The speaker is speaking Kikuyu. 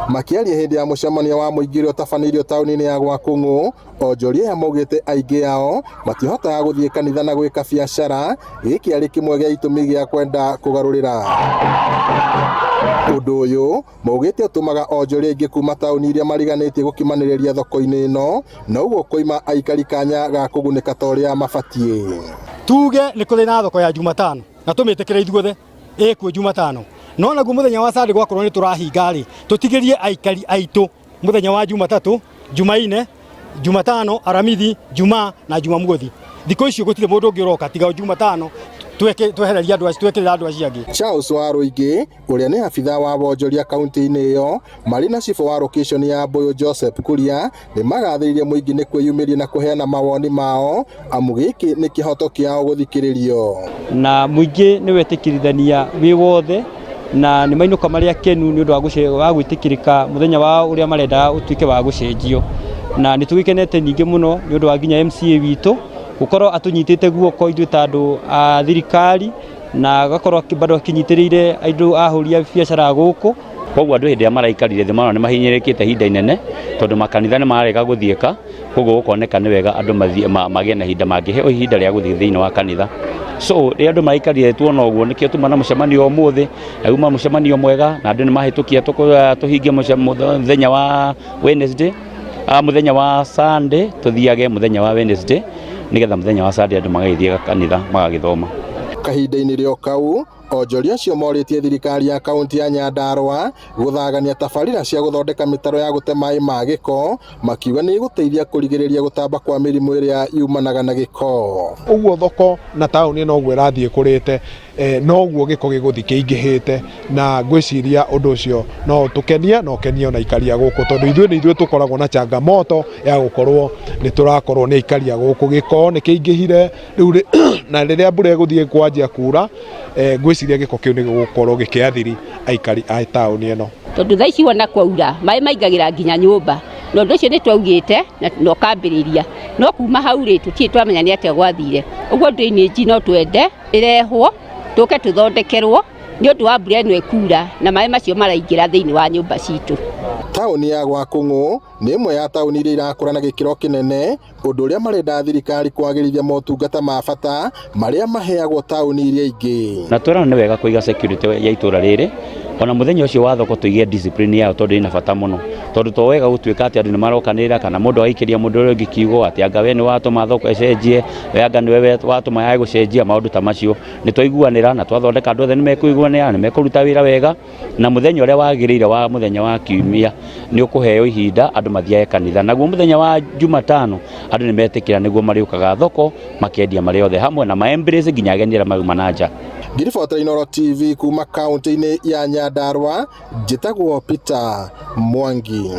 Makĩaria hĩndĩ ya mũcemanio wa mũingĩ ũrĩa ũtabanĩirio taũni-inĩ ya Gwakũng'ũ, onjoria aya maugĩte aingĩ ao matihotaga gũthiĩ kanitha na gwĩka biacara, gĩkĩ arĩ kĩmwe gĩa itũmi gĩa kwenda kũgarũrĩra. Ũndũ ũyũ maugĩte ũtũmaga onjoria aingĩ kuma taũni iria mariganĩtie gũkimanĩrĩria thoko-inĩ ĩno na ũguo kũima aikari kanya ga kũgunĩka ta ũrĩa mabatiĩ. Tuge nĩ kũrĩ na thoko ya Jumatano na tũmĩtĩkĩre ithuothe ĩkuo Jumatano, no naguo mũthenya wa Sunday gwakorwo nĩ tũrahinga rĩ, tũtigĩrie aikari aitũ mũthenya wa Jumatatũ, Jumaine, Jumatano, Aramithi, Jumaa na Jumamothi. Thikũ icio gũtirĩ mũndũ ũngĩ ũroka tiga o Jumatano, twehereria andũ acio, twekĩrĩra andũ acio angĩ. Charles Waruingĩ ũrĩa nĩ abithaa wa wonjoria kaunti-inĩ ĩyo marĩ na cibũ wa location ya Mbũyũ Joseph Kuria nĩ magathĩrĩirie mũingĩ nĩ kwĩyumĩria na kũheana mawoni mao amu gĩkĩ nĩ kĩhoto kĩao gũthikĩrĩrio. Na mũingĩ nĩ wetĩkĩrithania wĩ wothe na nĩ mainũka marĩ akenu nĩ ũndũ wa gwĩtĩkĩrĩka mũthenya wao ũrĩa marendaga ũtuĩke wa gũcenjio. Na nĩ tũgĩkenete ningĩ mũno nĩ ũndũ wa nginya MCA witũ gũkorwo atũnyitĩte guoko ithuĩ ta andũ a thirikari, na agakorwo bado akinyitĩrĩire andũ ahũri a biacara gũkũ. Koguo andũ hĩndĩ ĩrĩa maraikarire thĩ marona nĩ mahinyĩrĩrĩkĩte ihinda inene tondũ makanitha nĩ mararega gũthiĩka, koguo gũkoneka nĩ wega andũ magĩe na ihinda mangĩheo ihinda rĩa gũthiĩ thĩinĩ wa kanitha. So rĩrĩa andũ maraikarire tuona ũguo nĩkĩo tuma na mũcemanio ũmũthĩ, na uma mũcemanio mwega na andũ nĩ mahĩtũkia tũhingie mũthenya wa Wednesday, mũthenya wa Sunday tũthiage mũthenya wa Wednesday nĩgetha mũthenya wa Sunday andũ magagĩthiĩ kanitha magagĩthoma. Kahinda-inĩ rĩo kau onjoria acio morĩtie thirikari ya kaunti ya Nyandarua gũthagania tabarĩra cia gũthondeka mĩtaro ya gũte maĩ ma gĩko, makiuga nĩ ĩgũteithia kũrigĩrĩria gũtamba kwa mĩrimũ ĩrĩa yumanaga na gĩko. Ũguo thoko na taũni noguo ĩrathiĩ ĩkũrĩte, noguo gĩko gĩgũthiĩ kĩingĩhĩte, na ngwĩciria ũndũ ũcio no ũtũkenie na ũkenie ona aikari a gũkũ, tondũ ithuĩ nĩ ithuĩ tũkoragwo na changamoto ya gũkorwo nĩ tũrakorwo nĩ aikari a gũkũ. Gĩko nĩ kĩingĩhire rĩu, na rĩrĩa mbura ĩgũthiĩ kwanjia kura, ngwĩciria gĩko kĩu nĩ gĩgũkorwo gĩkĩathiri aikari a taũni ĩno. Tondũ thaa ici wona kwaura maĩ maingagĩra nginya nyũmba, na ũndũ ũcio nĩ twaugĩte na ũkambĩrĩria, no kuma hau rĩ, tũtirĩ twamenya nĩ atĩa gwathire. Ũguo drainage no twende ĩrehwo tũke tũthondekerwo nĩ ũndũ wa mbura ĩno ĩkura na maĩ macio maraingĩra thĩinĩ wa nyũmba citũ. Taũni ya Gwakũng'ũ nĩ ĩmwe ya taũni iria irakũra na gĩkĩro kĩnene, ũndũ ũrĩa marenda thirikari kwagĩrithia motungata ma bata marĩa maheagwo taũni iria ingĩ. Na twerana nĩ wega kũiga security ya itũra rĩrĩ, ona mũthenya ũcio wa thoko tũige discipline yao tondũ ĩna bata mũno, tondũ to wega gũtuĩka atĩ andũ nĩ marokanĩrĩra kana mũndũ agaikĩria mũndũ ũrĩa ũngĩ kiugo atĩ anga we nĩ watũma thoko ĩcenjie, we anga nĩwe watũma yage gũcenjia, maũndũ ta macio. Nĩ twaiguanĩra na twathondeka andũ othe nĩ mekũiguanĩra na nĩ mekũruta wĩra wega, na mũthenya ũrĩa wagĩrĩire wa mũthenya wa kiumia nĩ ũkũheo ihinda andũ mathiage kanitha, naguo mũthenya wa Jumatano andũ nĩ metĩkĩra nĩguo marĩũkaga thoko makendia marĩ othe hamwe na ma-embrace nginya ageni arĩa mauma na nja. Ngĩribotera Inooro TV kuma kaunti-inĩ ya Nyandarua, njĩtagwo Peter Mwangi.